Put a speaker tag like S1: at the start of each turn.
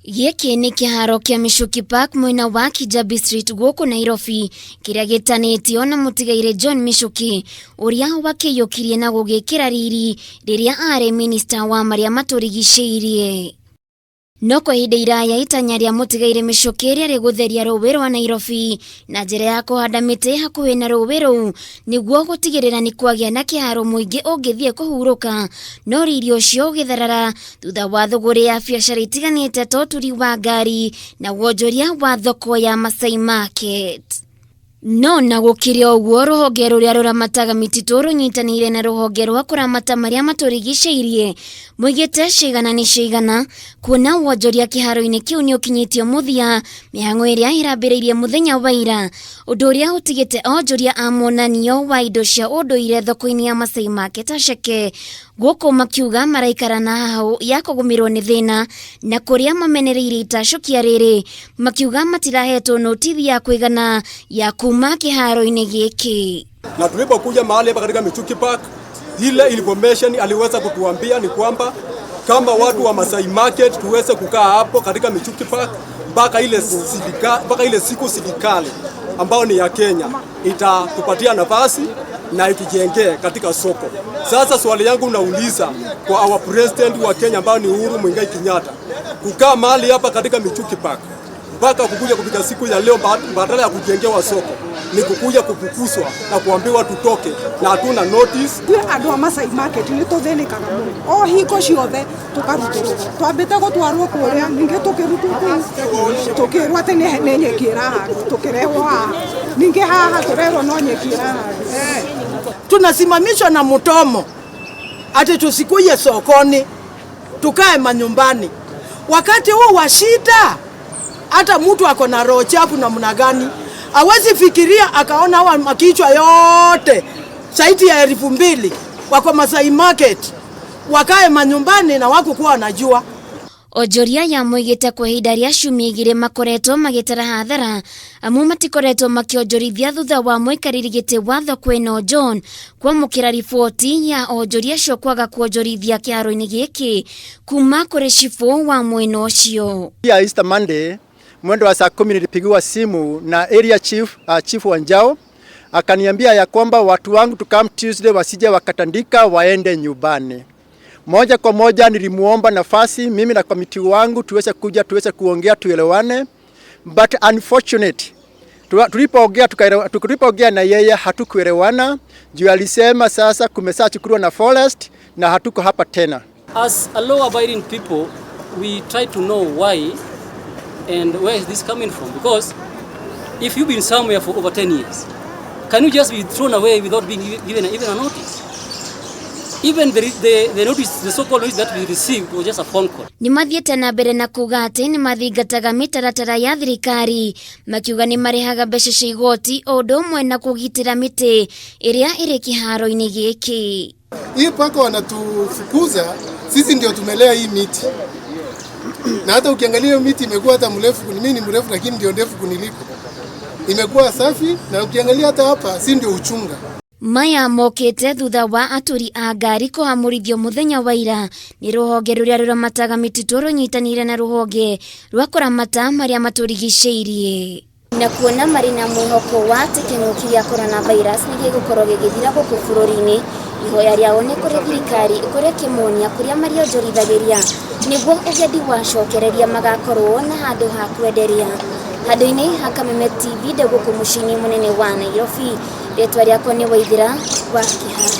S1: Gĩkĩ nĩ kĩharo kĩa Michuki Park mwena wa Kijabi Street gũkũ Nairobi kĩrĩa gĩtanĩtio na mũtigairĩ John Michuki ũrĩa wakĩiyũkirie na gũgĩkĩra riri rĩrĩa arĩ minista wa marĩa matũrigicĩirie. No kwa ihinda iraya itanya rĩa mũtigairĩ Michuki rĩarĩ gũtheria rũĩ rwa Nairobi na njĩra ya kũhanda mĩtĩ hakuhĩ na rũĩ rũu nĩguo gũtigĩrĩra nĩ kwagĩa na kĩharo mũingĩ ũngĩthiĩ kũhurũka, no riri ũcio ũgĩtharara thutha wa thũgũrĩ ya biacara itiganĩte ta ũturi wa ngari na wonjoria wa thoko ya Masai Market. No na gũkĩrĩ ũguo, rũhonge rũrĩa rũramataga mĩtitũ rũnyitanĩire na rũhonge rwa kũramata marĩa matũrigicĩirie moigĩte cigana nĩ cigana kuona wonjoria kĩharo-inĩ kĩu nĩ ũkinyĩtio mũthia mĩhang'o ĩrĩa ĩrambĩrĩirie mũthenya wa ira, ũndũ ũrĩa ũtigĩte onjoria a monanio wa indo cia ũndũire thoko-inĩ ya Masai Market aceke gũkũ makiuga maraikara na hahũ ya kũgũmĩrwo nĩ thĩna na kũrĩa mamenereirie itacũkia rĩrĩ makiuga matirahetwo notithi ya kũigana ya kuma kĩharo-inĩ gĩkĩ.
S2: Na tulipokuja mahali hapa katika Michuki Park, ile information aliweza kutuambia ni kwamba kama watu wa Masai Market tuweze kukaa hapo katika Michuki Park mpaka ile siku serikali ambao ni ya Kenya itatupatia nafasi na itujengee katika soko. Sasa swali yangu nauliza kwa our president wa Kenya ambao ni Uhuru Muigai Kenyatta, kukaa mahali hapa katika Michuki Park mpaka kukuja kufika siku ya leo, badala ya kujengewa soko ni kukuja kufukuzwa na kuambiwa tutoke na hatuna notice.
S3: Ithuĩ andũ a Masai Market nĩ tũthĩnĩkaga mũno o hingo ciothe, tũkarutũrũrwo, twambĩte gũtwarwo kũrĩa, ningĩ tũkĩrutwo kũu, tũkĩrwo atĩ nĩ nyeki ĩrahandwo, tũkĩrehwo haha, ningĩ haha tũrerwo no nyeki ĩrahandwo.
S4: Tunasimamishwa na mdomo ati tusikuje sokoni, tukae manyumbani. Wakati huu wa shida, hata mtu ako na roho chafu namna gani hawezi fikiria akaona hawa makichwa yote zaidi ya 2000 wako Masai Market wakae manyumbani na wako kuwa wanajua.
S1: Onjoria ya moigĩte kwa ihinda rĩa ciumia 2 makoretwo magĩtara hathara amu matikoretwo makĩonjorithia thutha wa mũikarĩri gĩtĩ wa thoko ĩno John kwamũkĩra riboti ya onjoria acio kwaga kuonjorithia kĩharo-inĩ gĩkĩ kuma kũrĩ cibũ wa mwena ũcio.
S5: Ya Easter Monday mwendo wa saa 10 nilipigiwa simu na area chief, Chief Wanjao akaniambia ya kwamba watu wangu to come Tuesday wasije wakatandika waende nyumbani. Moja kwa moja nilimuomba nafasi mimi na committee wangu tuweze kuja tuweze kuongea tuelewane, but unfortunate tulipoongea na yeye hatukuelewana juu alisema sasa kumeshachukuliwa na forest na hatuko hapa tena.
S6: As a law abiding people, we try to know why and where is this coming from, because if you've been somewhere for over 10 years, can you just be thrown away without being given even a notice? Even the notice, the so-called notice that we received was just a phone call.
S1: Nĩ mathiĩte na mbere na kuga atĩ nĩ mathingataga mĩtaratara ya thirikari, makiuga nĩ marĩhaga mbeca cia igoti o ũndũ ũmwe na kũgitĩra mĩtĩ ĩrĩa ĩrĩ kĩharo-inĩ gĩkĩ.
S7: Hii mpaka wanatufukuza sisi, ndio tumelea hii miti, na hata ukiangalia hiyo miti imekuwa hata mrefu, mimi ni mrefu lakini ndio ndefu kuniliko, imekuwa safi, na ukiangalia hata hapa si ndio uchunga.
S1: Maya mokĩte thutha wa aturi a ngari kũhamũrithio mũthenya wa ira nĩ rũhonge rũrĩa rũramataga mĩtitũ rũnyitanĩire na rũhonge rwa kũramata marĩa matũrigicĩirie na kuona marĩ na mwĩhoko wa atĩ kĩng'ũki gĩa coronavirus nĩ gĩgũkorwo gĩgĩthira gũkũ bũrũri-inĩ. Ihoya rĩao nĩ kũrĩ thirikari ĩkorwo ĩkĩmonia kũrĩa marĩonjorithagĩria nĩguo ũgendi wacokereria magakorwo na handũ ha kwenderia. Handũ-inĩ ha Kameme TV ndĩ gũkũ mũciĩ-inĩ mũnene wa Nairobi, rĩtwa rĩakwa nĩ Waithĩra wa Kĩhara.